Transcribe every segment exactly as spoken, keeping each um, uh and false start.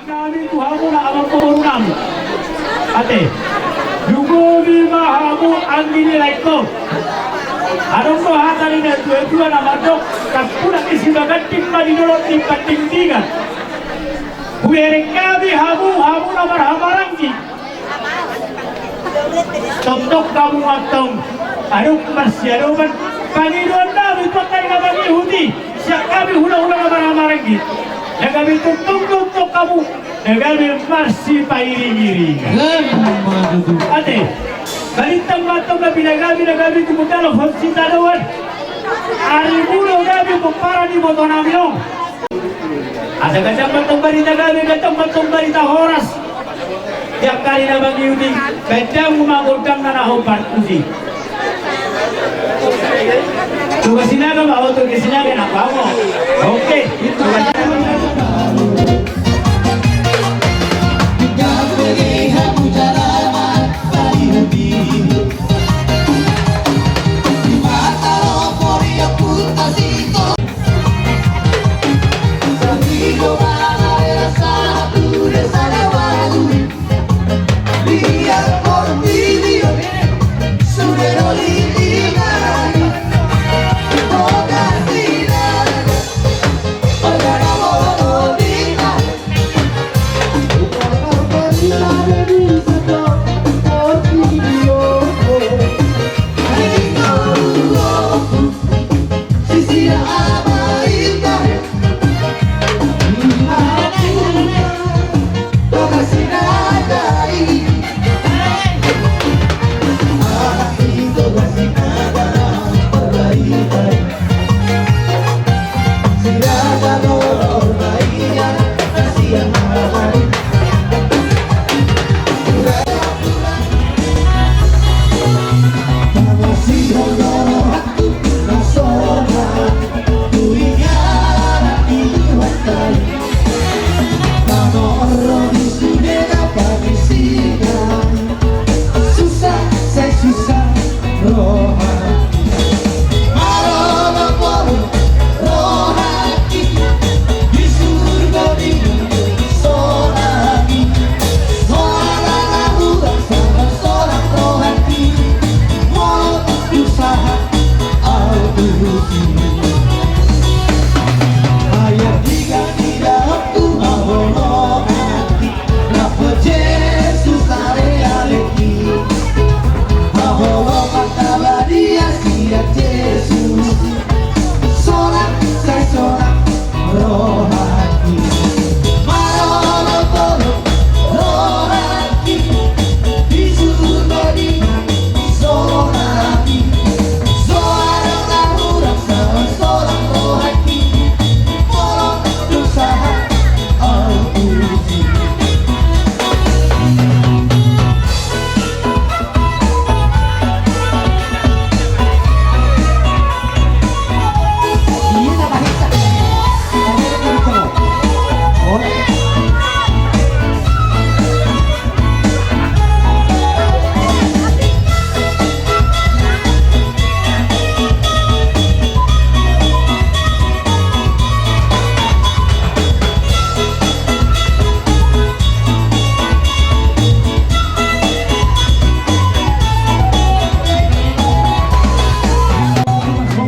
Nami tu hamu na amang boru nami. Ate. Lumobi ma hamu anggi ni laengku. Adong do hata ni na tua-tua na mandok, tampunak ni sibaganding ma di dolok ni pandingdingan. Hubereng hami hamu, hamu na marhahamaranggi. Tongtong hamu mantong adong marsiadopan pangidoan nami tu angka na mangihut i. Sian hami hula-hula na marhahamaranggi, na gabe tongtong do tong hamu na gabe marsipairing-iringan. Ate. Balintang mantong na pinagabe na gabe tu mundalo hon sitadoan. Ari muna gabe pomparan ni boto nami on. Asa ganjang mantong barita gabe, ganjang mantong barita horas. Tiap kali na mangihut i, ganjang ma gondang na na hombar tusi. Tugas Sinaga ma ho, tugas Sinaga na pamo. Oke.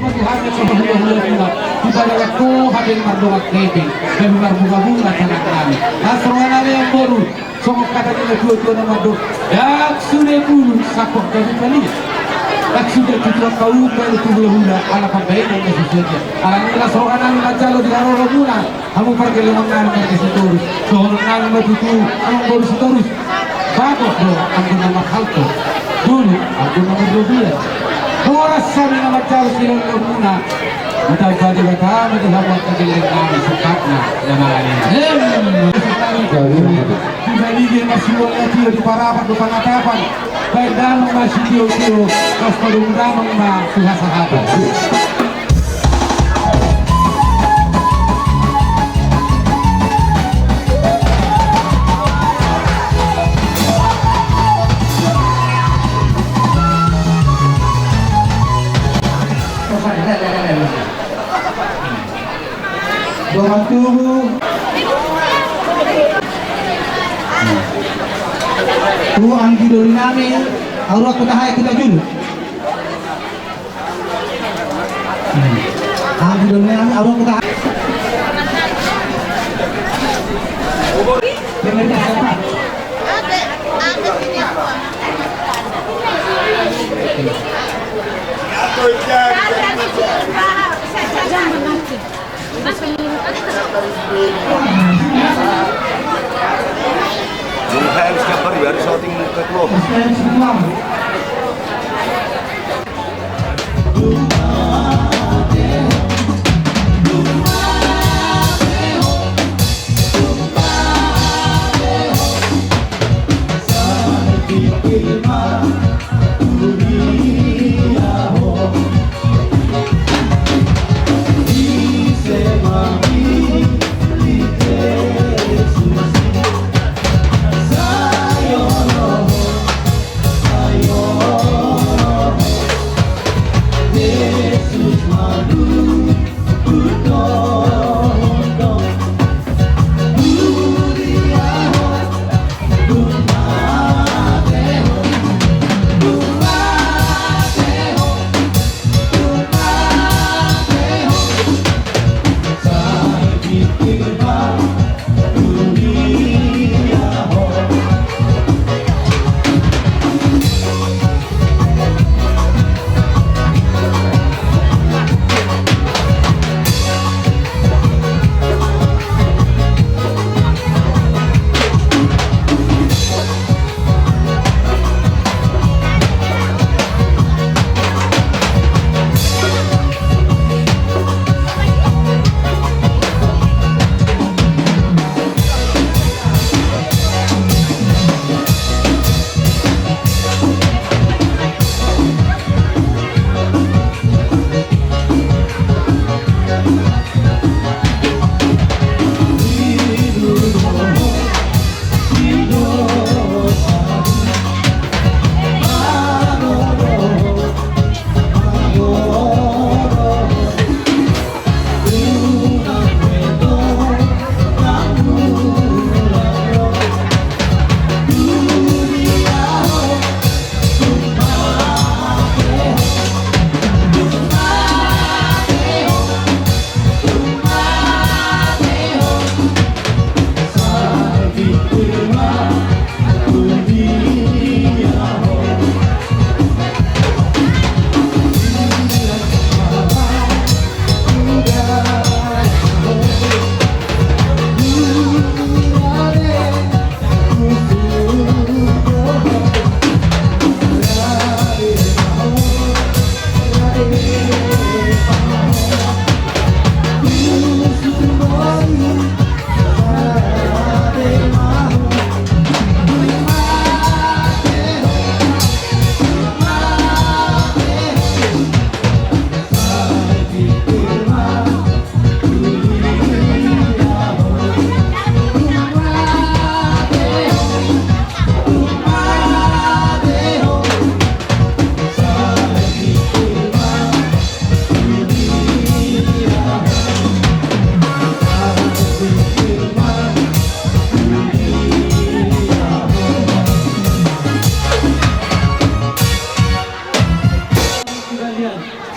Tuhan, yang sudah hula-hula kita, kita dapat Tuhan yang mardongan keping, dan marbunga-bunga tangan kami. Asro anale yang baru, songon hata ni na tua-tua na mandok, ndang sude bulung sangkot gabe palia. Ndang sude tutuan paumbahen tu hula-hula ala pambahenan na so sadia. Alani i las roha nami manjalo di haroromuna, hamu pargellengon nami marga Sitorus. Dohonon nami ma tutu, amang boru Sitorus. Bagot do anggo na marhalto, dolok anggo na marlobian. Horas hami na manjalo silolomuna. Hutamba Debata ma di hamu angka gelleng nami, sukatna na mangalehon. Di balige ma siual na tio, di parapat do panatapan. Baen damang ma sitio-tio, laos padomu damang ma tu hasahatan. Dongan tubu. Tu anggi doli nami, aruan Kutahae, Kutajulu. Hmm. Anggi doli nami, aruan Kutahae.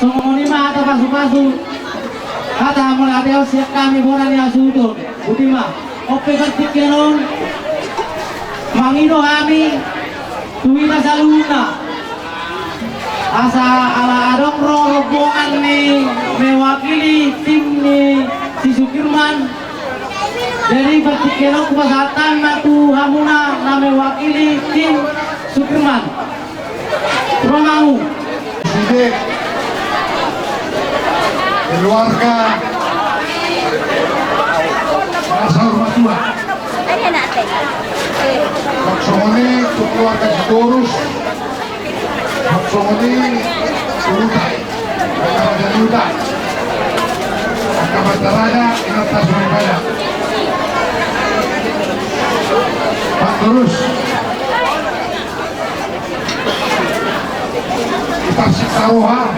Songon i ma hata pasupasu, hata mauliate on sian hami bona ni hasuhuton. Botima, on pe partingkian on mangido hami tu hita saluhutna. Asa ala adong ro rombongan ni mewakili tim ni si Sukirman. Jadi partingkian on hupasahat hami ma tu hamuna na mewakili tim Sukirman. Ro ma hamu. Sude keluarga Rasa Hormatua. Songon i tu keluarga Sitorus. Songon i tu Uta. Angka Raja ni Uta. Angka Bataraja, inanta Soripada. Pak Torus. Tarsik Saroha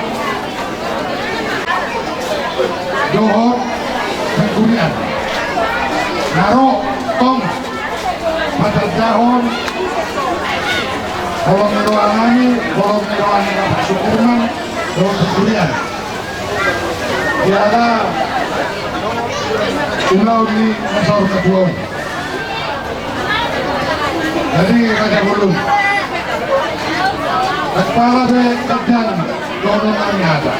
dohot Pangurian. Na ro tong Patarjahon holong ni roha nami, holong ni roha ni Bapak Sukurman dohot Sukurian. Jala ulaon ni na saur matua on. Jadi, raja bolon, ndang pola be ganjang dohonon nami hata.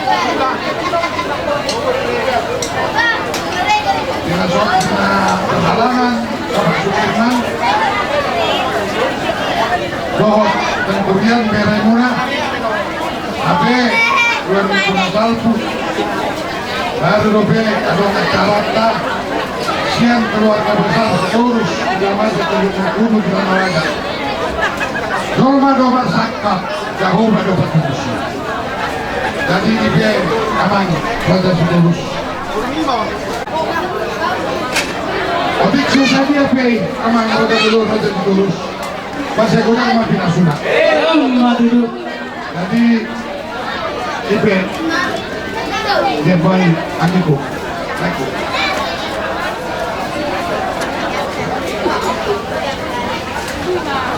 Dengan soal na halangan, Bapak Sudirman dohot Tengku Rian, bere muna. Hape dua ribu dua puluh satu baru dope adong acaranta sian keluarga besar Sitorus, di Damaja, Tanjung Kunu, di Damaja. Jolma do marsangkap, jago ma do berfungsi. Jadi, di be, amang raja Sitorus, otik so sadia pe, amang raja Sitorus, masih kurang ma pinasuna. Jadi, i pe, dia boy, adikku.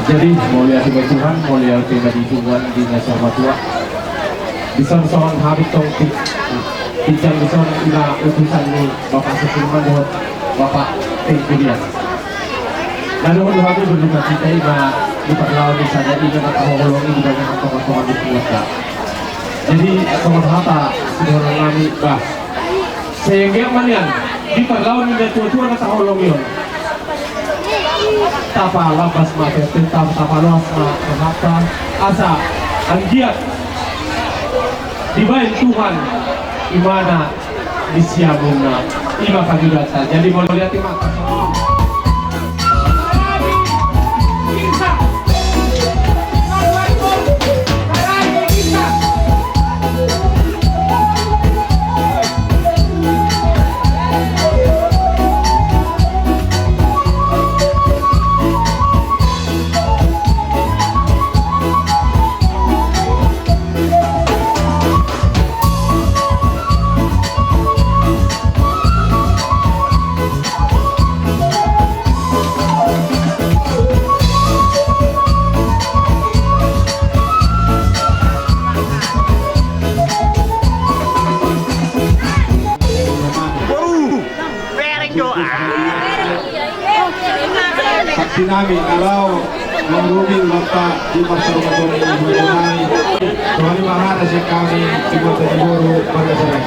Jadi, mauliate ma di Tuhan, mauliate ma di Tuhan di na saur matua. Dison songon habit tong ti-, pinjang dison ima utusan ni Bapak Sudirman dohot Bapak Tengku Rian. Na dohot hami berduka cita ima di parlao ni sada ina na tahaholongi di banyak tonga-tonga di keluarga. Jadi, songon hata sidohonon nami, bah, sehingga ma nian di parlao ni natua-tua na tahaholongi on, tapalambas ma pe, tap-, tapaloas ma rohanta, asa anggiat dibaen Tuhan imana di siamunna, ima pangidoanta. Jadi, mauliate ma. Boru. Bereng doa. Pasti nami, kalau menghubungi Bapak di masa rumah tuan ini, mengenai Tuhan Maharaja kami, di kota di Boru, pada saya.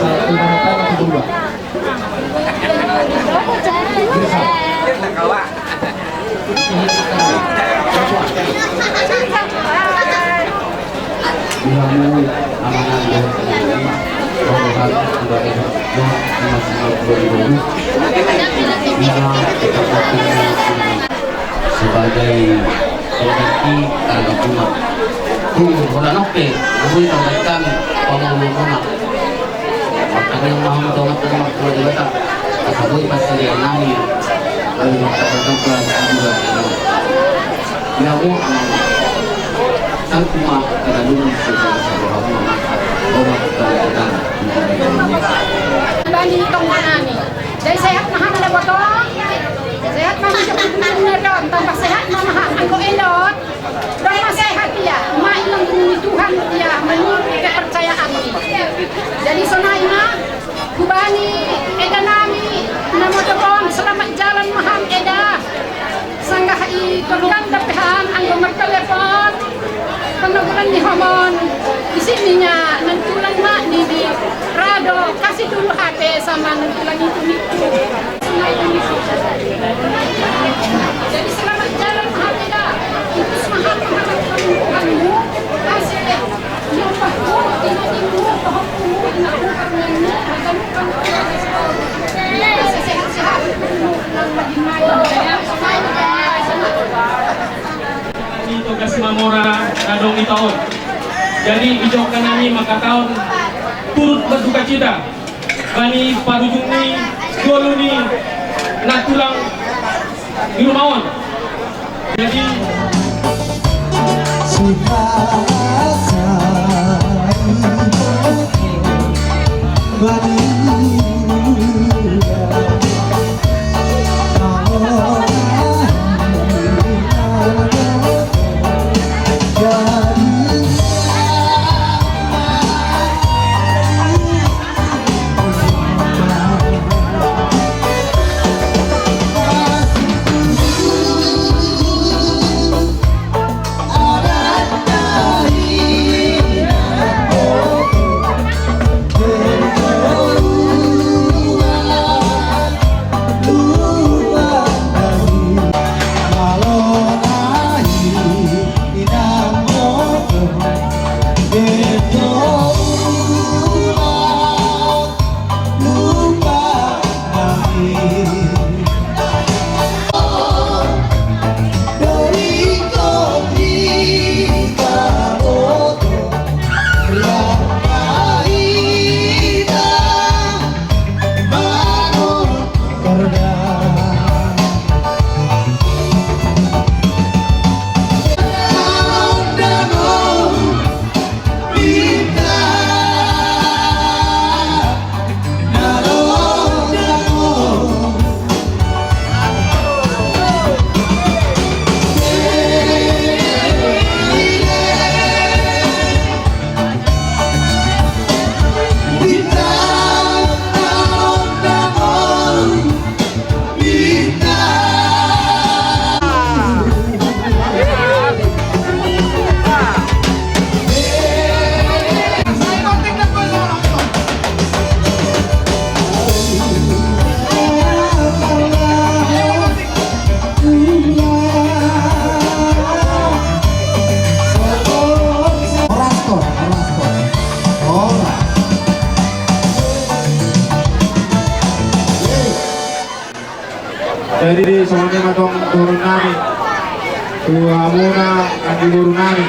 Satu, dua, tiga. Di hamu amangan dohot inang, roha, keluarga, dohot anak-anak, keluarga, dohot sebagai pengganti karena bunga. Tung, bola nope, namun tambahkan pengumuman. Makanya mau dong, makanya mau dong, asa boi pasirian nami. Lalu maka berdoa juga. Ya Allah, sangkuma kita dulu sebagai sebuah rumah. Rumah kita kita. Bani tonga nami. Jadi sehat ma hami na boto. Sehat ma hami na boto. Tambah sehat ma hami anggo elot. Dong ma sehat ia, ma ilang ni Tuhan ia menurut kepercayaan ni. Jadi sonai ma, hubani eda nami na modom on, selamat jalan ma hami eda. Sanggah i tolungan dapehan anggo martelepon. Panoguran ni homon, di sini nya nantulang ma ni di Rado, kasih dulu H P sama nantulang itu nitu. Jadi selamat jalan, Hamida. Itu semangat, semangat Tuhanmu. Kasih deh. Nyembah pun, ina ibu, pohon pun, ina pun, ina pun, ina pun, sehat-sehat. Nami Toga Simamora na adong di ita on. Jadi, ijongjong nami mangkatahon turut berduka cita bani parujung ni ngolu ni nantulang di rumah on. Jadi, Jadi songon i ma tong dohonon nami tu hamuna anggi boru nami.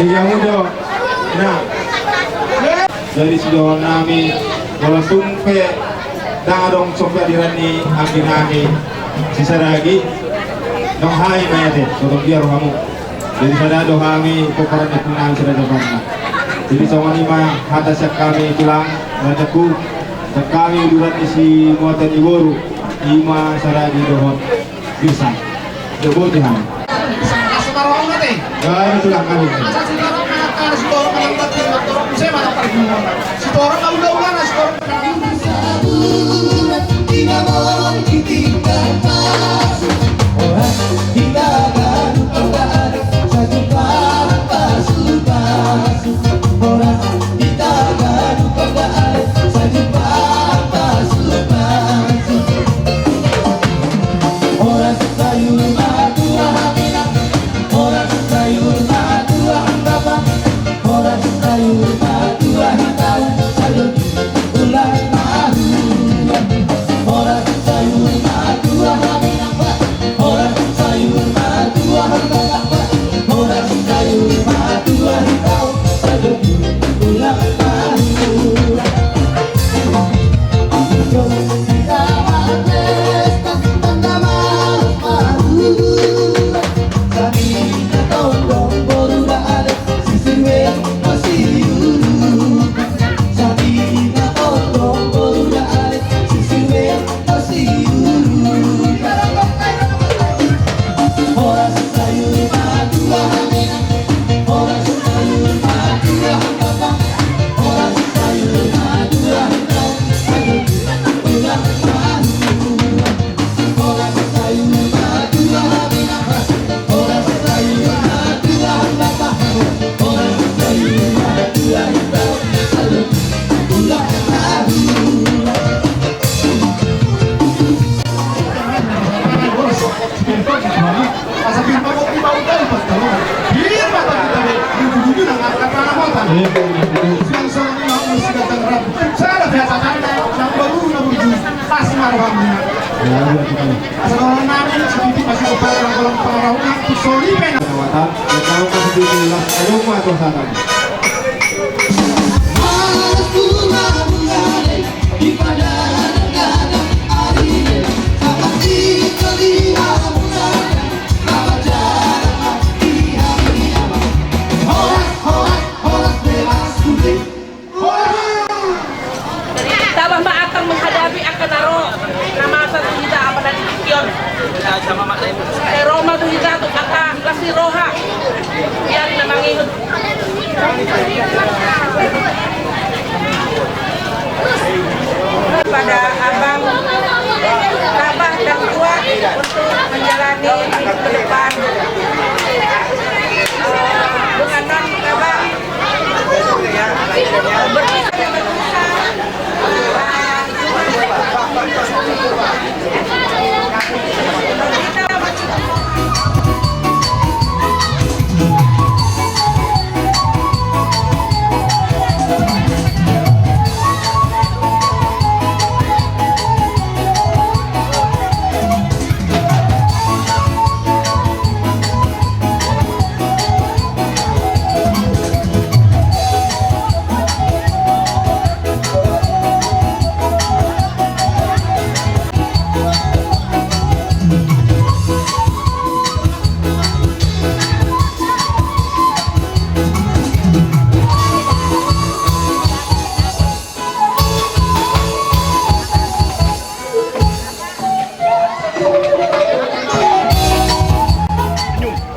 Di hamu jo. Nah. Jadi sidohonon nami, molo tung pe ndang adong sompe adiran ni anggi nami si Saragi, nunga hami ma ate, totong dia rohamu. Jadi sada do hami pomparan ni anggi nami sada jamanna. Jadi songon i ma hata sian hami tulang, rajaku, sian hami uduran ni si muatan ni boru, i ma Saragi dohot Bisa. Jabo di hami. Asa marong ate. Baru tulang kami. Asa sitorong manang, asa sitorong manang batin, sitorong manang batin. Sitorong na ula-ula na sitorong. Asa dohonon nami, sititi masih kepada orang-orang pengarahuna, tu soli pena. Penguatan, ya, kalau masih di kelas, ayo, Pak, tuh, sana. Jadi tabah ma akan menghadapi angka na ro na masa tu hita, apa na di tingki on. Sai ro ma tu hita tu angka las ni roha. Ia na mangihut. Pada abang tabah dan kuat untuk menjalani hidup ke depan. Eh, dengan non tabah.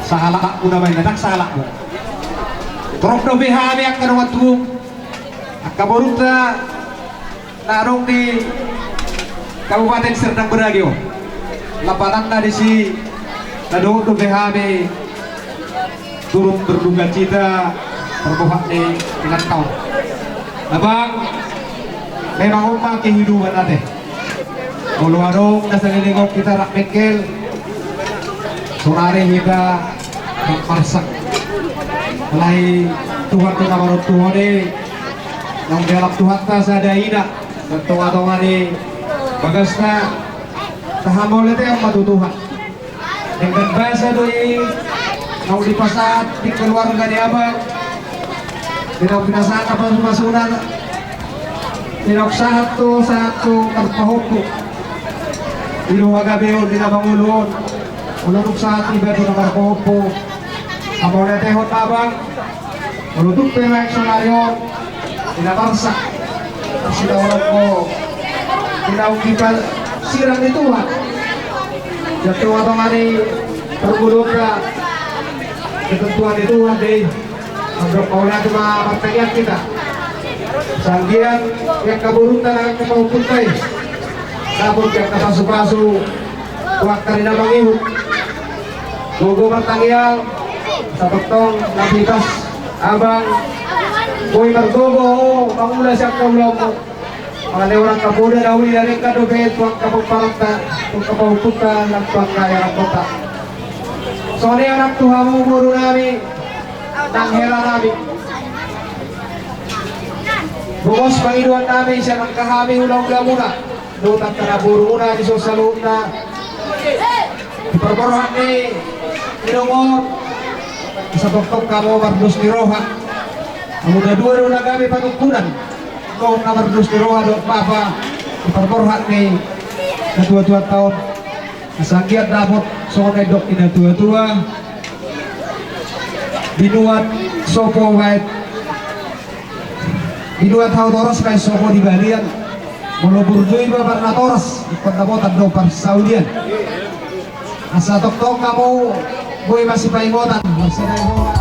Sahalakmu na baen, ndang sahalakmu. Torop dope hami angka dongan tubu, angka borunta na adong di Kabupaten Serdang Bedagai on. Lapatanna disi na dohot dope hami turut berduka cita parbohak ni inanta on. Abang, memang on ma kehidupan ate. Molo adong na saleleng on hita rap bengkel, sonari hita rap marsak. Alai Tuhan do na marontuhon i, naung dialap Tuhanta sada ina. Tonga-tonga ni bagasna, tahamauliateon ma tu Tuhan. Denggan basa do i naung dipasahat di keluarga ni abang. Di naung pinasahat na pasu-pasuna, di naung sahat tu, sahat tu marpahompu. Di naung hagabeon di na mangolu on. Molo dung sahat iba tu na marpahompu, hamauliatehon ma abang. Molo tung pe naeng sonari on, di na marsak, sitaonon ho, di naung dipasirang ni Tuhan. Di tonga-tonga ni parngoluonta, ketentuan ni Tuhan do i. Mandok mauliate ma martangiang hita. Asa anggiat di angka borunta nang angka pahompunta i, dapot di angka pasu-pasu tu angka ni na mangihut. Gogo martangiang, asa tongtong na pintas abang, boi margogo ho mangula sian ulaonmu. Mangalehon angka poda na uli na denggan dope tu angka pomparan ta, tu angka pahompunta nang tu angka ianakhonta. Songon i nang tu hamu boru nami nang hela nami. Gomos pangidoan nami sian angka hami hula-hula muna dohot angka na boru muna di son saluhutna. Di parborhat ni inong on, asa tongtong hamu mardos ni roha. Hamu na dua do na gabe panungkunan, tong na mardos ni roha dohot bapa di parborhat ni natua-tuanta on. Asa anggiat dapot songon na nidok ni natua-tua: Binuat sopo baen, binuat hau toras baen sopo di balian. Molo burju iba parnatoras, ingkon dapotan do parsaulian. Asa tongtong hamu boi masipaingotan, marsada roha.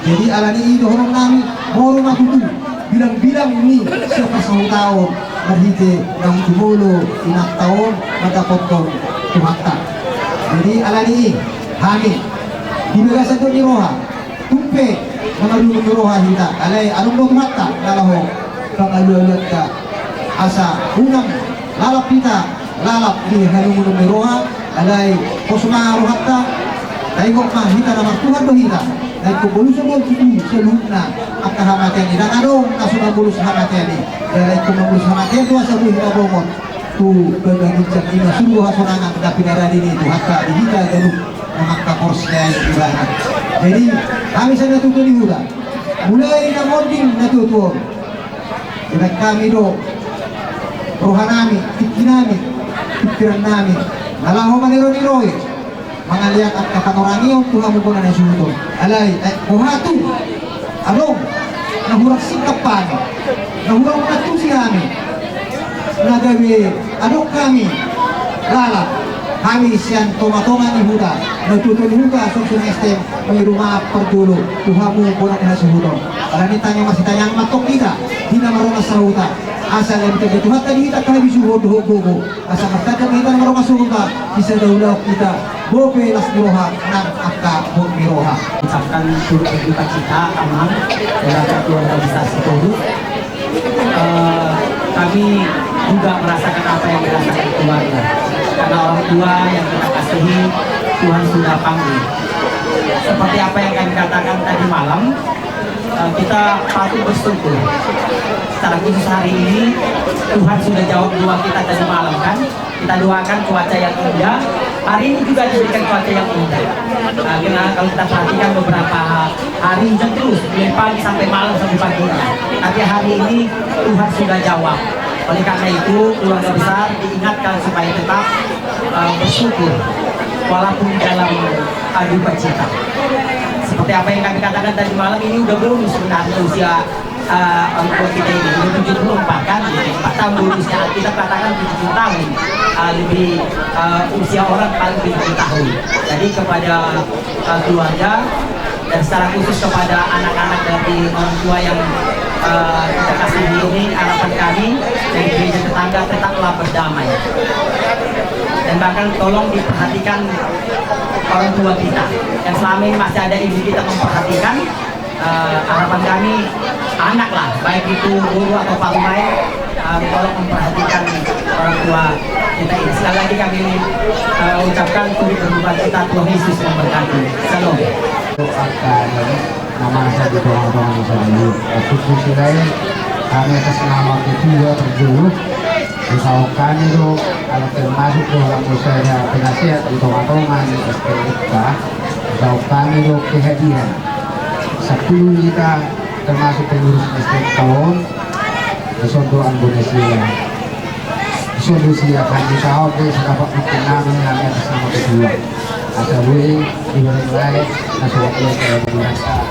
Jadi alani i dohonon nami, molo ma tutu bilang-bilang ni sian parsahutaon marhite naung jumolo inanta on mandapothon Tuhanta. Jadi alani i hami di bagasan dohot ni roha, tung pe na marlungun ni roha hita, alai adong do Tuhanta na laho mangalualuanta asa unang lalap hita lalap di halungunon ni roha, alai pos ma rohanta. Taingot ma hita na martuhan do hita, na ingkon boluson do tutu saluhutna angka hamatean i, ndang adong na so mambolus hamatean i. Jala ingkon mambolus hamatean do asa boi hita bongot tu bagas ginjang i na suru hasonangan na pinarade ni Tuhanta di hita ganup na mangkaporseai Ibana. Jadi hami sian natuatua ni huta, mulai na monding natuatua on, dibahen hami do rohanami, tingkinami, pingkirannami na laho manironiroe, mangalean angka panorangion tu hamu bona na suhut on. Alai eh, boha tu adong na hurang singkap hami, na hurang mangantusi hami, na gabe adong hami lalap, hami sian tongatonga ni huta, natuatua ni huta, songon S T M, mangido maaf parjolo tu hamu bona ni hasuhuton. Alani i tangiang masitangiangan ma antong hita di na marrongan sahuta, asa gabe tanda Tuhanta di hita angka habisuhon dohot gogo, asa martanda ma hita na marrongan sahuta, bisa daulaon hita bope las ni roha nang angka bot ni roha. Ucapkan turut berduka cita, Amang, kepada keluarga besar Sitorus. Eh, kami juga merasakan apa yang dirasakan keluarga. Karena orang tua yang kita kasihi, Tuhan sudah panggil. Seperti apa yang kami katakan tadi malam, eh, kita patut bersyukur. Secara khusus hari ini, Tuhan sudah jawab doa kita tadi malam, kan? Kita doakan cuaca yang indah. Hari ini juga diberikan cuaca yang indah. Nah, kita, kalau kita perhatikan beberapa hari hujan terus, dari pagi sampai malam sampai paginya. Tapi hari ini Tuhan sudah jawab. Oleh karena itu, keluarga besar diingatkan supaya tetap, eh, bersyukur walaupun dalam, eh, duka cita. Seperti apa yang kami katakan tadi malam, ini udah bonus sebenarnya usia eh, orang tua kita ini udah tujuh puluh empat kan, empat tahun bonusnya, kita katakan tujuh puluh tahun, eh, lebih, eh, usia orang paling tujuh puluh tahun. Jadi kepada, eh, keluarga dan secara khusus kepada anak-anak dari orang tua yang, eh, kita kasihi ini, harapan kami dari gereja tetangga tetaplah berdamai. Dan bahkan tolong diperhatikan orang tua kita yang selama ini masih ada ibu kita memperhatikan. Eh, harapan kami, anak lah, baik itu guru atau parumaen, eh, tolong memperhatikan orang tua kita ini. Sekali lagi kami, eh, ucapkan turut berduka cita, Tuhan Yesus memberkati. Shalom. Angka na masa di tongatonga ni sadari on, khususna i, kami atas nama ketua parjolo, disaut hami do, ala termasuk do ala musada penasehat di tongatonga ni S T M, disaut hami do kehadiran. Sampulu hita termasuk pengurus S T M on, dison do anggo na siap. Dison do siap, hami saut be, sadapot mungkin nami, nami atas nama ketua. Asa boi, di balik lain, na sobat yang saya menggunakan.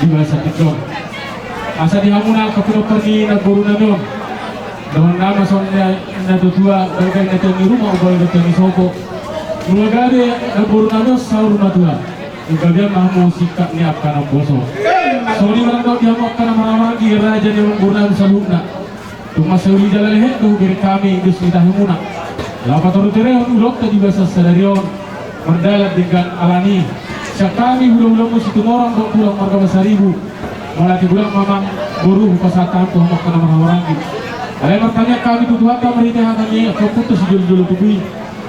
Di bagasan tingki on. Asa di hamu na angka pinompar ni naboru nami on, dohonon nami ma songon na tuatua, balga na tua ni ruma, balga na tua ni sopo. Molo gabe naboru nami on saur matua, gabean ma hamu singkat ni angka na poso. Songon i ma dohonon di hamu angka na marhahamaranggi, raja ni naboru nami saluhutna. Tung mansai uli jala lehon do hubereng hami dos ni tahi muna laho patorus terehon ulaonta di bagasan sadari on. Mardalan denggan alani sian hami hulahulamu Situmorang dohot tulang marga Pasaribu. Mauliate godang ma amang boru hupasahat hami tu hamu angka na marhahamaranggi. Alai martangiang hami tu Tuhanta marhite hata ni angka ompunta sijolojolo tubu i,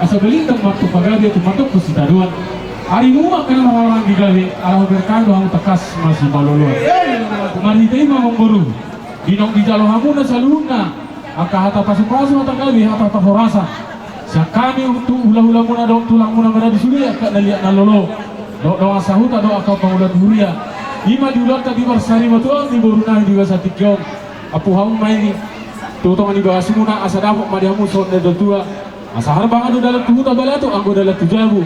asa balintang ma antong pagabe, antong ma antong pasitadoan. Ari nunga angka na marhahamaranggi gabe, ala hubereng hami do hamu tangkas masimaloloan. Marhite i ma amang boru, di naung dijalo hamuna saluhutna angka hata pasupasu, hata gabe, hata parhorasan sian hami tu hulahulamuna dohot tulangmuna maradu sude, angka na liat na lolo dohot dongan sahuta dohot angka pangula ni huria. I ma di ulaonta di parsarimatuaon ni borunami di bagasan tingki on. Ampu hamu ma i tu tonga ni bagasmuna, asa dapot ma di hamu songon na tua-tua. Asa harbangan do dalan tu huta, balatuk anggo dalan tu jabu.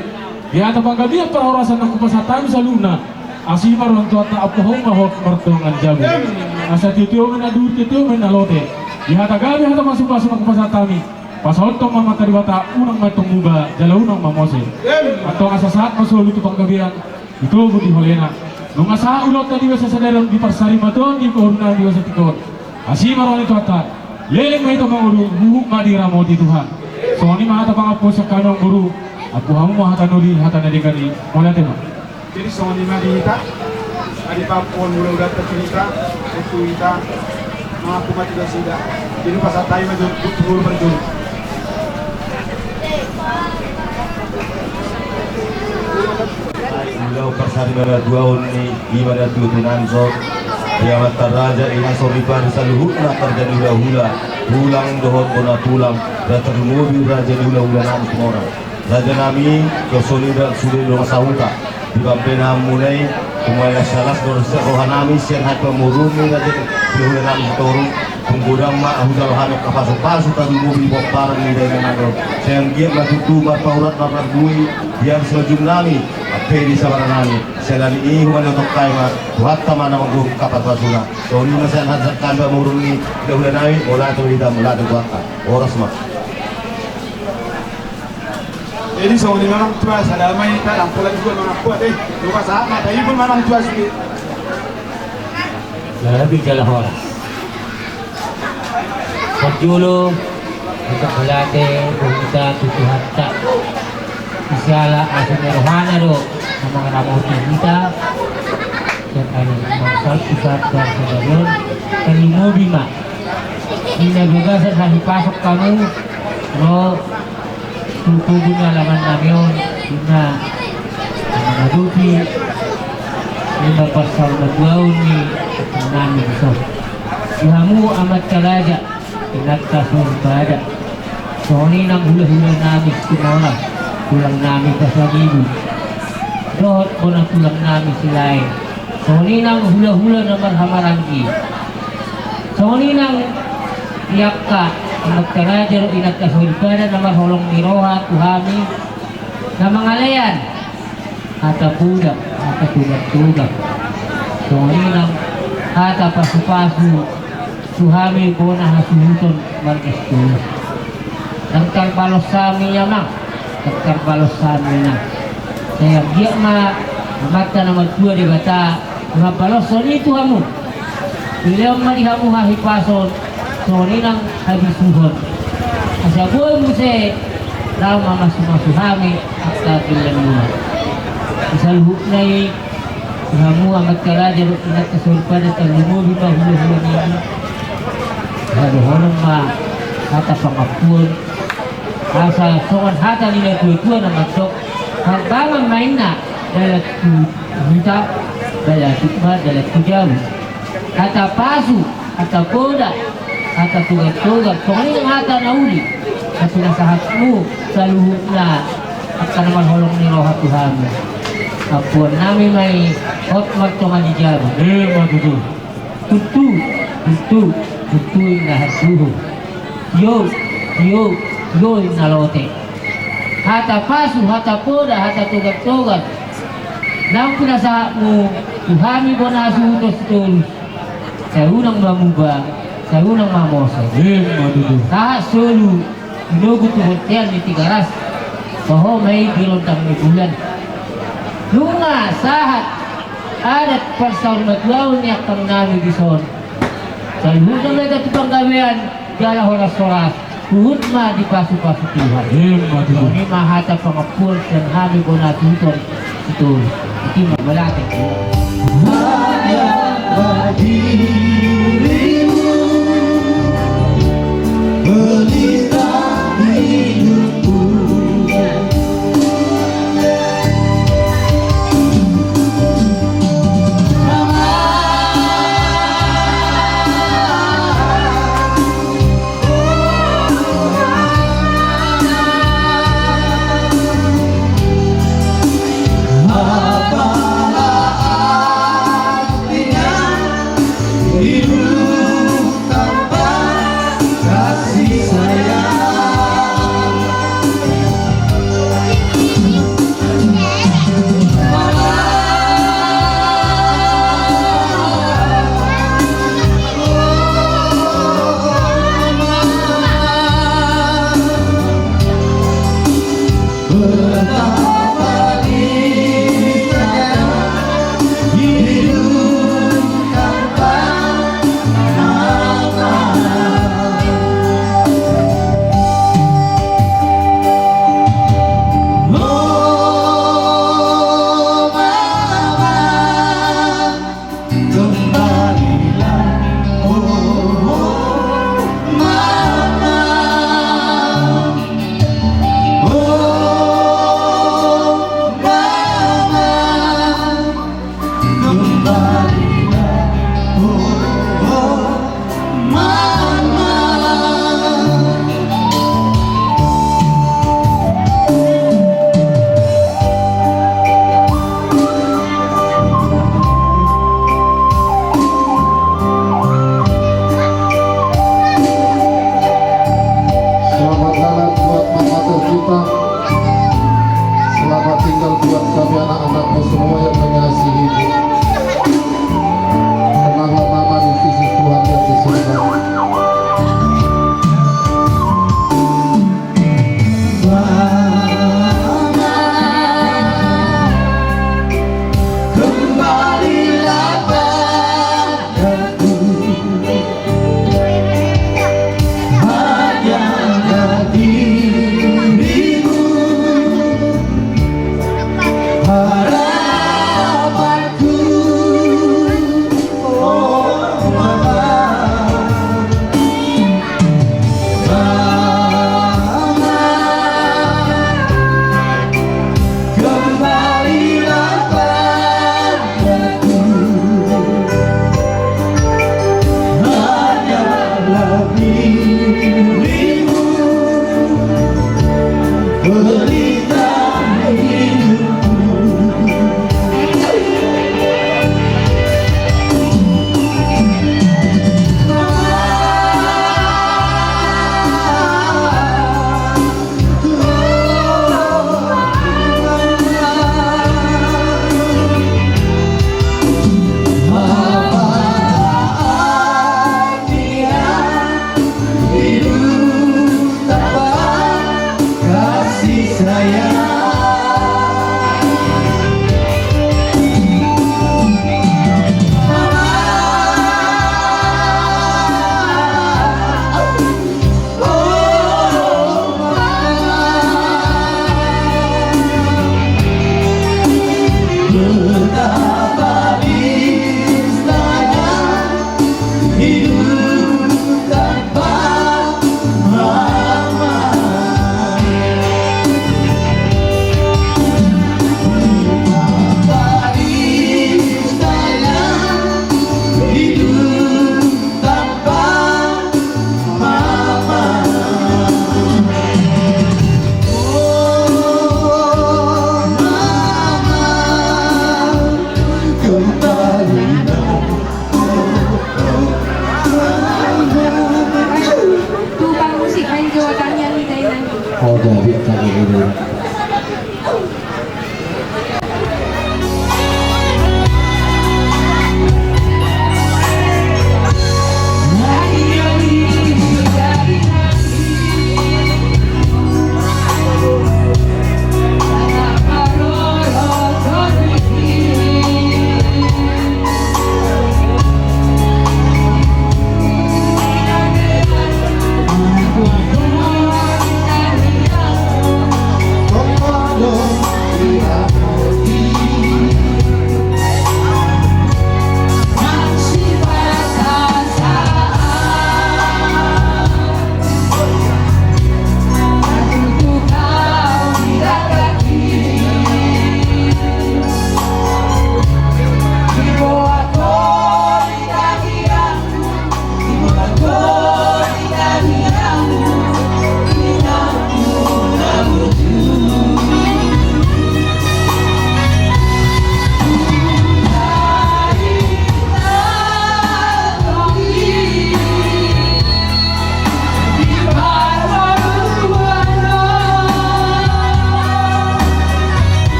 Di hata panggabean parhorasan naung hupasahat hami saluhutna, asi ma roha ni Tuhanta, ampu hamu ma hot martonga ni jabu. Asa tio-tio ma i na duhur, tio-tio ma i na lote. Di hata gabe, hata pasupasu naung hupasahat hami, pasahathon ma Amanta Debata, unang ma antong muba jala unang ma mose. Antong asa sahat ma solu tu panggabean, di togu di holena. Nunga sahat ulaonta di bagasan sadari on di parsarimatuaon ni borunami di bagasan tingki on, asi ma roha ni Tuhanta. Leleng ma hita mangolu, huhut ma diramoti Tuhan. Songon i ma hata pangampuon sian hami amang boru. Ampu hamu ma hata na uli, hata na denggan i. Mauliate ma. Jadi songon i ma di hita, adi papu on mula udah tercerita, itu hita mampu mati nasida. Jadi pas atai ma jod-, jod-, jod-, jod-, jod-. Ulaon parsarimatuaon ni i ma na tutu nangso, di amanta raja, inanta soripada, saluhutna raja ni hulahula, tulang dohot bona tulang, raja tarlumobi raja ni hulahula nami Situmorang. Raja nami, dohot songon i do sude dongan sahuta. Di pambahenan muna i, tumai las salas do roha nami sian hata pamoruon ni raja ni hulahula nami Sitorus. Tung godang ma hujalo hami angka pasupasu tarlumobi di pomparan ni dainang nami on. Sai anggiat ma tutu marpahurat marparbue di ari simanjujung nami, ampe di sabar nami. Siala ni i humaniotok hami ma Tuhanta ma na manggohi angka pasupasuna. Songon i ma sian hata sian hami pamoruon ni hulahula nami. Mauliate ma di hita, mauliate Tuhanta. Horas ma. Jadi songon i ma nang tua, sada ma hita, ndang pola juga manang kuat, eh. Coba sahat ma, tapi pun manang tua sude. Gabe jala horas. Parjolo, hita mauliate, bohita tu Tuhanta. Siala asi ni rohana do na mangaramoti hita. Sian ari mansal tu saat parsadarion, tarlumobi ma di na bagasan hahipason hamu ro tu togu ni alaman nami on, di na mangadopi i ma parsarimatuaon ni nami dison. Di hamu amanta raja, inanta soripada, songon i nang hulahula nami Situmorang, tulang nami Pasaribu, dohot bona tulang nami Silaen. Songon i nang hulahula na marhahamaranggi. Songon i nang di angka amanta raja dohot inanta soripada na marholong ni roha tu hami, na mangalean hata poda, hata togattogat. Songon i nang hata pasupasu tu hami bona hasuhuton marga Sitorus. Ndang tarbalos hami amang, ndang tarbalos hami inang. Sai anggiat ma Amanta na martua Debata na mambaloshon i tu hamu. Dilehon ma di hamu hahipason, songon i nang habisuhon. Asa boi muse laho mamasumasu hami angka pinggan muna. Di saluhutna i, di hamu amanta raja dohot inanta soripada, tarlumobi ma hulahula nami. Hadohonon ma hata pangampuon. Asa songon hata ni natuatua na mandok, harbangan ma inna dalan tu huta, balatuk ma dalan tu jabu. Hata pasu, hata poda, hata togattogat, songon i hata na uli na pinasahatmu saluhutna angka na marholong ni roha tu hami. Ampuon nami ma i hot martonga ni jabu. Ima tutu. Tutu, tutu, tutu inna hantuhu. Tio, tio, tio inna lote. Hata pasu, hata poda, hata togattogat naung pinasahatmu tu hami bona hasuhuton Sitorus, sai unang ma muba, sai unang ma mose. Ima tutu. Sahat solu, tinogu tu bontean ni Tigaras, toho ma i di rondang ni bulan. Nunga sahat adat parsaurmatuaon ni angkangnami dison, saluhutna ma hita tu panggabean, Jala horas-horas, huhut ma dipasupasu Tuhan. Ima tutu. Ima hata pangampuon sian hami bona tutu. Tutu. Ima mauliate. Hanya dirimu pelita hidupku.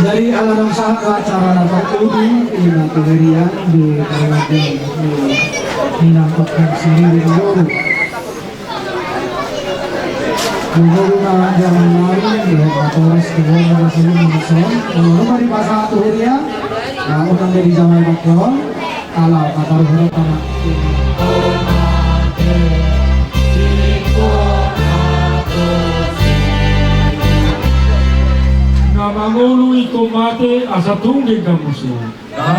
Jadi ala naung sahat acara na parpudi, ima tu hurian di parmati, eh, inang pakan sendiri dulu. Dulu ma jaman nari, di Hoka Polres, di Hoka Polres ini masuk. Dulu ma di pasar tu hurian, nah, utang dari jaman bakal. Ala, mataru huruf anak. Na mangolu ingkon mate asa tung denggan muse. Na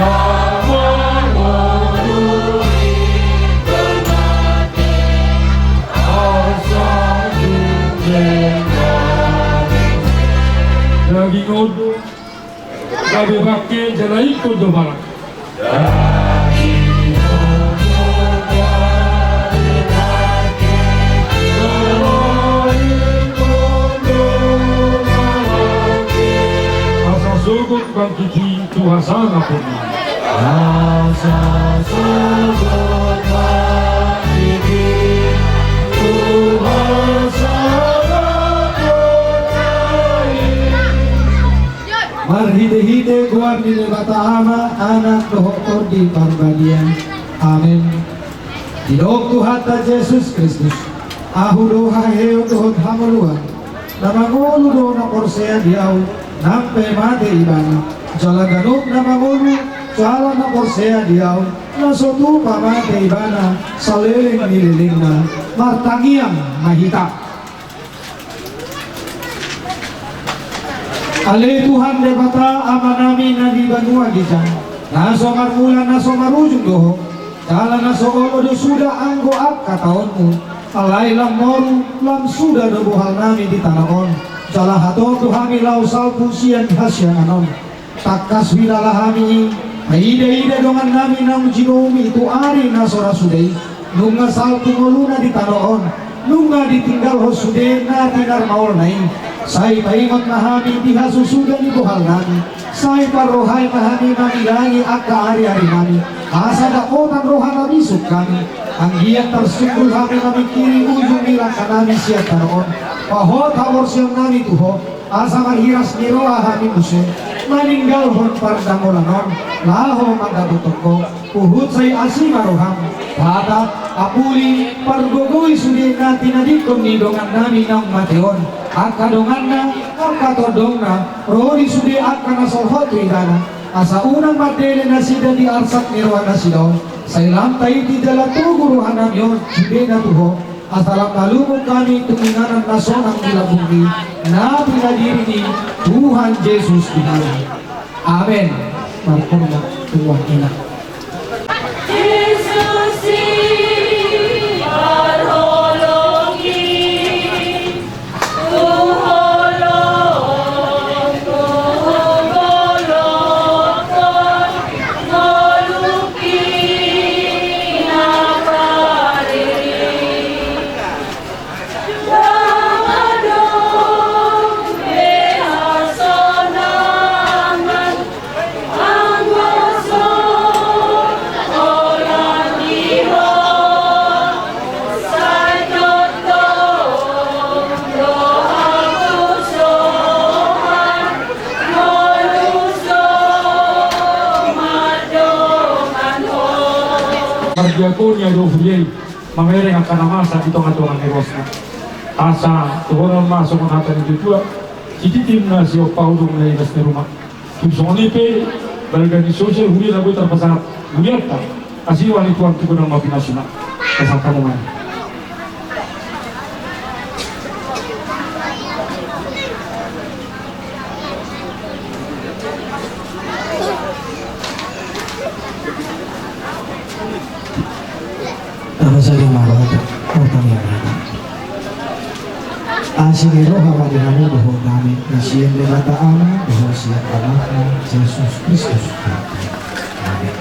mangolu ingkon mate asa tung denggan muse. Daging on gabe bangke jala ingkon do balak. Asa sogot bangkit i tu hasangapon nami. Asa sogot bangkit i tu hasangapon nami. Marhitehite goar ni Debata Ama, Anak dohot Tondi Parbadia. Amen. Didok Tuhanta Jesus Kristus, ahu do haheheon dohot hangoluan. Na mangolu do na porsea di ahu, nang pe mate ibana. Jala ganup na mangolu jala na porsea di ahu, na so tupa mate ibana saleleng ni lelengna. Martangiang ma hita. Ale Tuhan Debata Amanami na di banua ginjang, na so marmula na so marujung do Ho, jala na so olo do suda anggo angka taonMu. Alai lam moru lam suda do bohalnami di tano on, jala hatop do hami laho salpu sian hasiangan on. Tangkas huilala hami i, paida-ida dongannami naung jinoumi tu ari na so ra suda i, nunga salpu ngoluna di tano on, nunga ditinggalhon sude na tinarmaolna i. Sai paingot ma hami di hasusuda ni bohalnami, sai parrohai ma hami mangilangi angka ari-arinami, asa dapotan roha na bisuk hami, anggiat tarsunggul hami mamingkiri ujung ni langkanami sian tano on, pahot haporseaonnami tu Ho. Asa marhiras ni roha hami muse, maninggalhon pardamolan on, laho mandapothon Ho. Huhut sai asi ma rohaM, tatap, apuli, pargogoi sude na tinadingkon ni dongannami naung mate on, angka donganna, angka tondongna, ro di sude angka na so hot tu ibana, asa unang mandele nasida di arsak ni rohanasida on, sai lam taiti jala togu rohanami on sudena tu Ho. Asa lam malungun hami tu inganan na sonang di lambung ni na pinadiri ni Tuhan Jesus di hami. Amen. Marhormat tu Tuhan. Jesus i parholong i, tu holong, tu holong, holong i na pariri. Mardiakonia do huria i. Mamereng angka na masa di tonga-tonga ni ruasna. Asa tuhonon ma songon hata ni natuatua, sititi ma siop pahu dung na iras ni ruma. Tung songon i pe balga ni sose huria na boi tarpasahat hurianta. Asi roha ni Tuhan tu godang ma pinasuna. Pasahat hamu ma i. Tama saja ma roha tu, martangiang ma hita. Asi ni roha ma di hamu dohot hami, na sian Debata Ama, dohot sian Anakna, Jesus Kristus. Amen.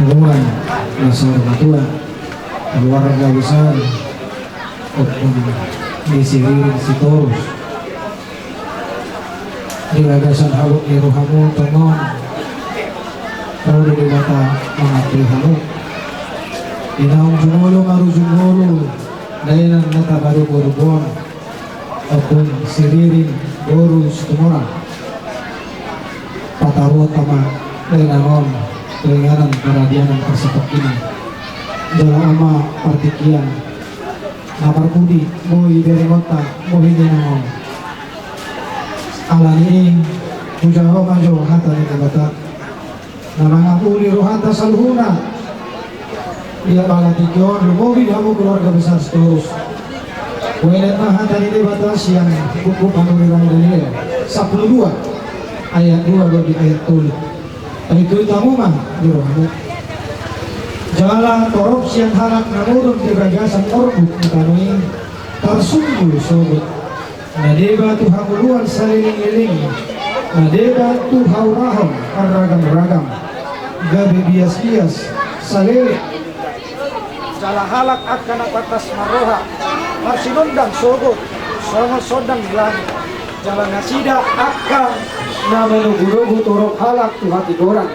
Roha ni na saur matua. Keluarga besar Ompung ni si Ririn Sitorus, di bagasan habot ni rohamu tongon ro do Debata mangampuli hamu. Di naung jumolo marujung ngolu dainang na tapadopadophon, Ompung si Ririn boru Situmorang. Pataruhon ma dainang on tu inganan paradianan parsatongkinan. Jala ma partingkian na parpudi boi berengonta bohi dainang on. Alani i, hujaha ma jo hata ni Debata na mangampuli rohanta saluhutna. Ia pala tingki on lumobi hamu keluarga besar Sitorus. Huelek ma hata ni Debata sian buku Panurirang Daniel sampulu dua ayat dua dohot di ayat tolu. Paintui hamu ma di rohamu. Jala torop sian halak na modom di bagasan orbuk ni tano i tarsunggul sogot. Na deba tu hangoluan saleleng-leleng, na deba tu haurahon marragam-ragam, gabe bias-bias saleleng. Jala halak angka na pantas marroha marsinondang sogot songon sondang ni langit. Jala nasida angka na manogunogu torop halak tu hatigoran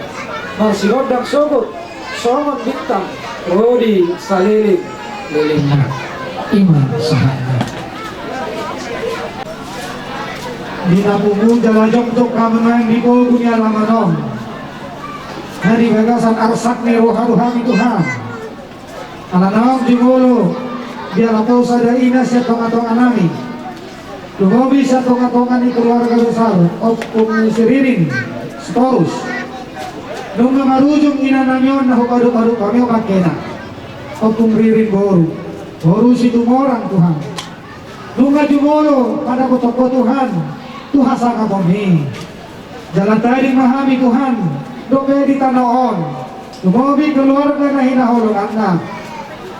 marsinondang sogot songon bintang ro di saleleng-lelengna. I ma sahatna. Di na pungu jala jongjong hamu nuaeng di pogu ni alaman on, na di bagasan arsak ni roha do hami Tuhan. Ala naung jumolo di ala posa daina sian tonga-tonga nami. Lumobi sian tonga-tonga ni keluarga besar Ompung ni si Ririn Sitorus. Nunga marujung ina nami on na hupadopadophon hami on bangkena. Ompung Ririn boru, boru Situmorang Tuhan. Nunga jumolo padapothon Ho Tuhan tu hasangapon i. Jala tading ma hami Tuhan dope di tano on. Lumobi keluarga na hinaholonganna.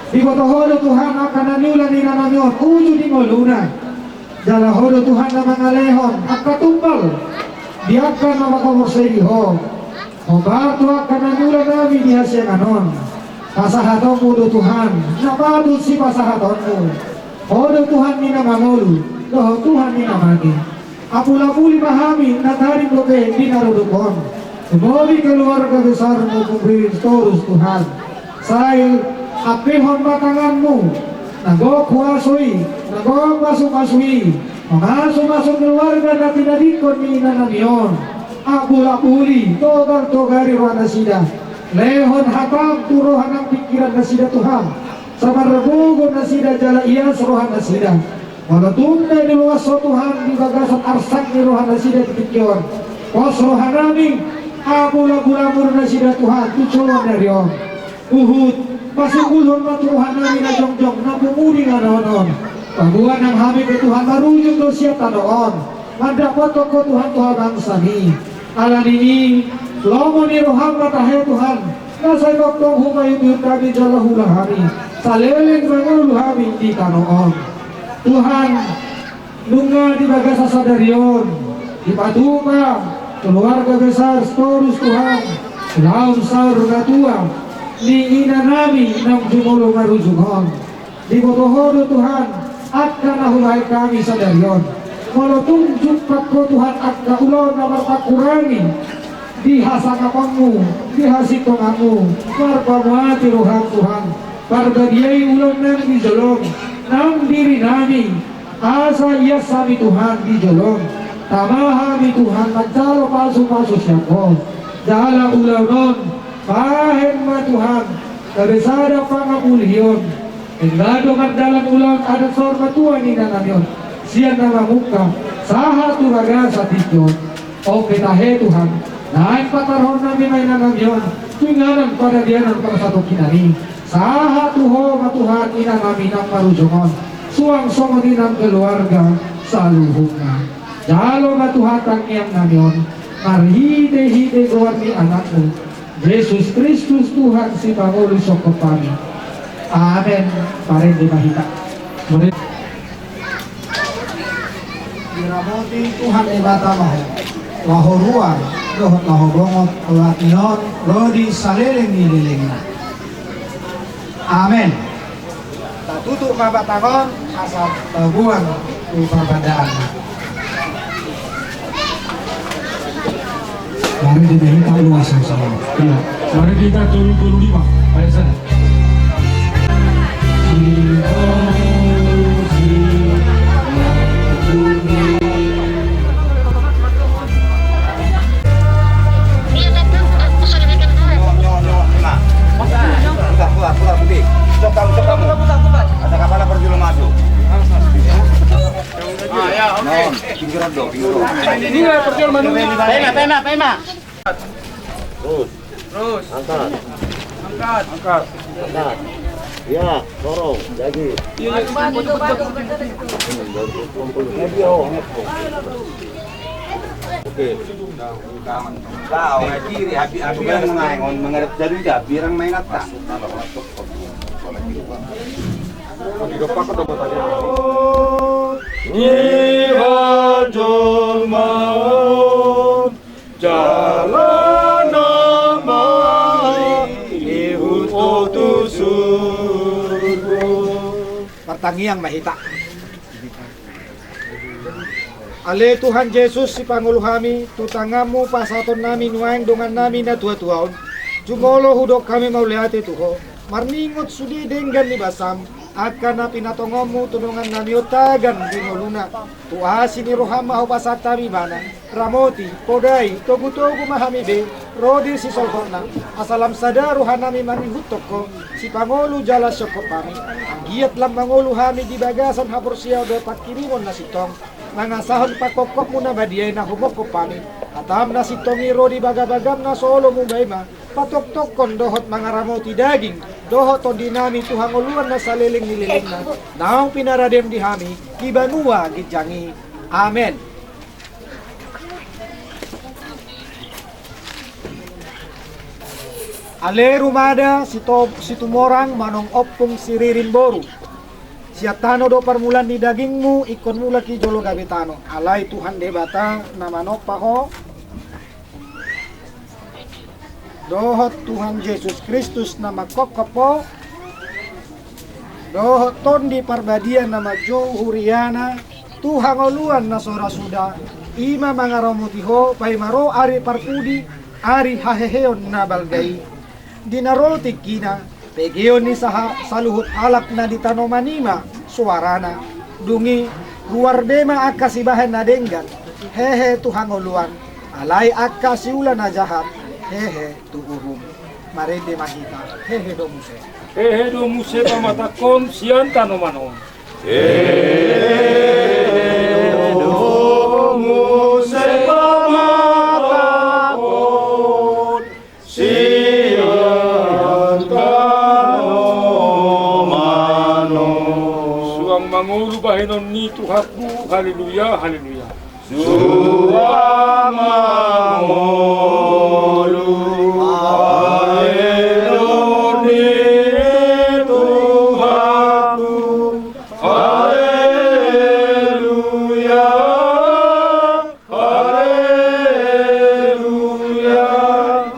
Diboto Ho do Tuhan angka na niula ni ina nami on uju di ngoluna. Jala Ho do Tuhan na mangalehon angka tumbal di angka na mangkaporseai Ho. Hombar tu angka na niula nami di hasiangan on. Pasahatonmu do Tuhan na patut sipasahatonmu. Ho do Tuhan ni na mangolu dohot Tuhan ni na mate. Apulapuli ma hami na tading dope di na rodop on. Lumobi keluarga besar Ompung Ririn Sitorus Tuhan. Sai ampehon ma tanganmu na gok huaso i, na gok masumasu i, mamasumasu keluarga na tinadingkon ni ina nami on. Apulapuli, togartogari roha nasida. Lehon hatam tu roha nang pingkiran nasida Tuhan. Sai margogo nasida jala ias roha nasida. Molo tung na diloas Ho Tuhan di bagasan arsak ni roha nasida di tingki on, pos roha nami, apulapuli ma nasida Tuhan tu joloan ni ari on. Huhut pasunggulhon ma tu roha nami na jongjong na pungu di inganan on. Paboa nang hami pe Tuhan marujung do sian tano on mandapothon Ho Tuhan tu habangsami. Alani i, lomo ni roham ma tahe Tuhan, na sai tongtong hupaihutihut hami jala huula hami saleleng mangolu hami di tano on. Tuhan, nunga di bagasan sadari on dipatupa keluarga besar Sitorus Tuhan, ulaon saur matua ni ina nami naung jumolo marujung on. Diboto Ho do Tuhan angka na hubahen hami sadari on. Molo tung jumpang Ho Tuhan angka ulaon na marpangkurangi di hasangaponmu, di hasintonganmu, marpamuati roham Tuhan. Parbadiai ulaon nami di jolom, nang diri nami, asa ias hami Tuhan di jolom. Tama hami Tuhan manjalo pasupasu sian Ho. Jala ulaon on bahen ma Tuhan gabe sada pangapulion. Denggan do mardalan ulaon adat saur matua ni ina nami on sian na mamungka sahat tu bagasan tingki on. On pe tahe Tuhan, naeng patarhon nami ma ina nami on tu inganan paradianan parsatongkinan i. Sahat tu Ho ma Tuhan ina nami naung marujung on, suang songon i nang keluarga saluhutna. Jalo ma Tuhan tangiang nami on marhitehite goar ni Anakmu Jesus Kristus Tuhan sipangolu songkop hami. Amen. Parende ma hita. Diramoti Tuhan Debata ma ho, laho ruar dohot laho bongot, olat ni on ro di saleleng ni lelengna. Amen. Tatutup ma batang on, asa tabuang tu parbandaan. Baru di Mehita luas sama. Iya. Mari kita turun dulu lima. Ayo sana. Putar, putar, putar, putih. Cok kamu, cok kamu. Ada kapala perjolo maju. Ah, ya, oke. Non, pinggir do, pinggir do. Pema, pema, pema. Terus. Terus. Angkat. Angkat. Angkat. Angkat. Ya, dorong, jadi. Iya, iya. Jadi, oh. Oke. Kau, kiri, habis, habis yang main, on mengerti jadi, habis yang main atas. Niba jolma on, jala nama ihut ho tu surgo. Martangiang ma hita. Ale Tuhan Jesus, sipangolu hami, tu tanganmu pasahaton nami nuaeng dongan nami na tua-tua on. Jumolo hudok hami mauliate tu ho. Marningot sude denggan ni basam, angka na pinatongonmu tu dongan nami on tagan di ngoluna. Tu asi ni roham ma hupasahat hami ibana. Ramoti, podai, togu-togu ma hami be, ro di sisolhotna. Asa lam sada roha nami mangihuthon ho, sipangolu jala siongkop hami. Anggiat lam mangolu hami di bagasan haporseaon dohot panghirimon na sintong. Mangasahon pangkophopmu na badia i na humongkop hami. Hatam na sintong i ro di bagabagam na so olo muba i ma. Patoktokkon dohot mangaramoti daging dohot tondi nami tu hangoluan na saleleng ni lelengna, naung pinaradem di hami di banua ginjang i. Amen. Ale rumada Sito-, Situmorang manang Ompung Siririn boru. Sian tano do parmulaan ni dagingmu, ingkon mulak i jolo gabe tano. Alai Tuhan Debata na manompa ho, dohot Tuhan Jesus Kristus na mangkophop ho, dohot Tondi Parbadia na manjou huriana tu hangoluan na so ra suda, i ma mangaramoti ho paima ro ari parpudi, ari haheheon na balga i. Di na ro tingkina, begeon ni saha-, saluhut halak na di tanoman i ma soarana. Dung i, ruar be ma angka sibahen na denggan, hehe tu hangoluan, alai angka siula na jahat, hehe tu uhum. Marende ma hita, hehe do muse. Hehe do muse pamatangkon sian tanoman on. Hehe do muse pamatangkon sian tanoman on. Suang mangolu bahenon ni Tuhanku, haleluya, haleluya. Suang mangolu bahenon ni Tuhanku, haleluya. Haleluya.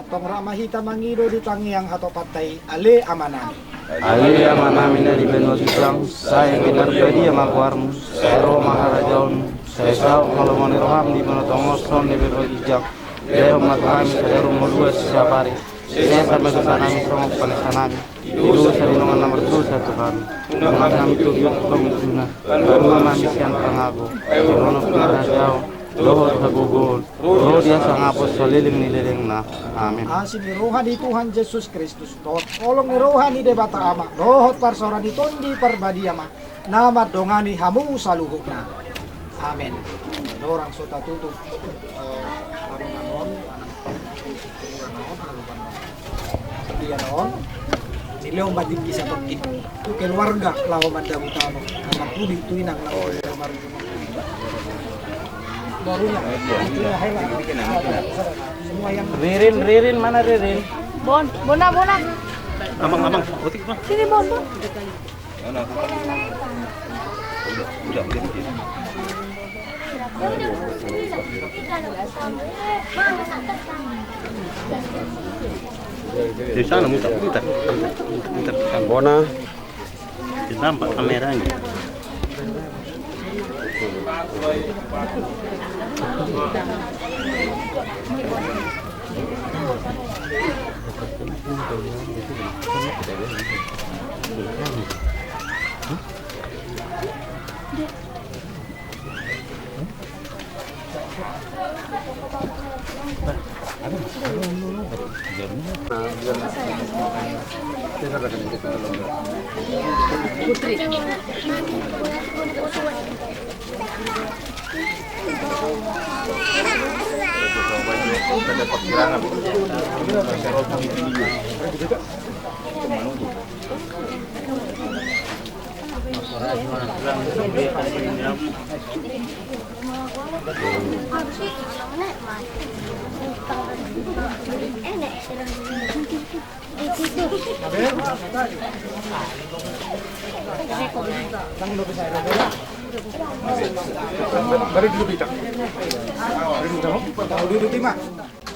Antong rap ma hita mangido di tangiang hatopanta i, Ale Amanami. Ale Amanami na di banua ginjang, sai pinarbadia ma goarmu, sai ro ma harajaonmu, sai saut ma lomo ni roham di banua tonga on songon na di banua ginjang. Lehon ma tu hami sadari on ngolunami siapari. Sesa ma dosanami songon panesanami di dosa ni dongan na mardosa tu hami. Unang hami togihon tu pangunduna, palua ma hami sian pangago. Ai Ho do harajaon dohot hagogoon, ro di hasangapon saleleng ni lelengna. Amen. Asi ni roha ni Tuhan Jesus Kristus, dohot holong ni roha ni Debata Ama, dohot parsaoran ni Tondi Parbadia ma na mandongani hamu saluhutna. Amen. Dorang so tatutup, eh, anu na on, anu na on, anu na on. Dia na on. Dilehon ma tingki satongkin tu keluarga laho mandabu tano. Na marpudi tu inang laho. Barunya. Ririn, Ririn, mana Ririn? Bon, Bona, Bona. Amang, amang, otik, Bang. Sini, Bon, Bon. Di sana mutar, mutar. Mutar, mutar. Bona. Ditambah kameranya. Baru duduk, Cak. Baru duduk, Cak. Baru duduk, Cak.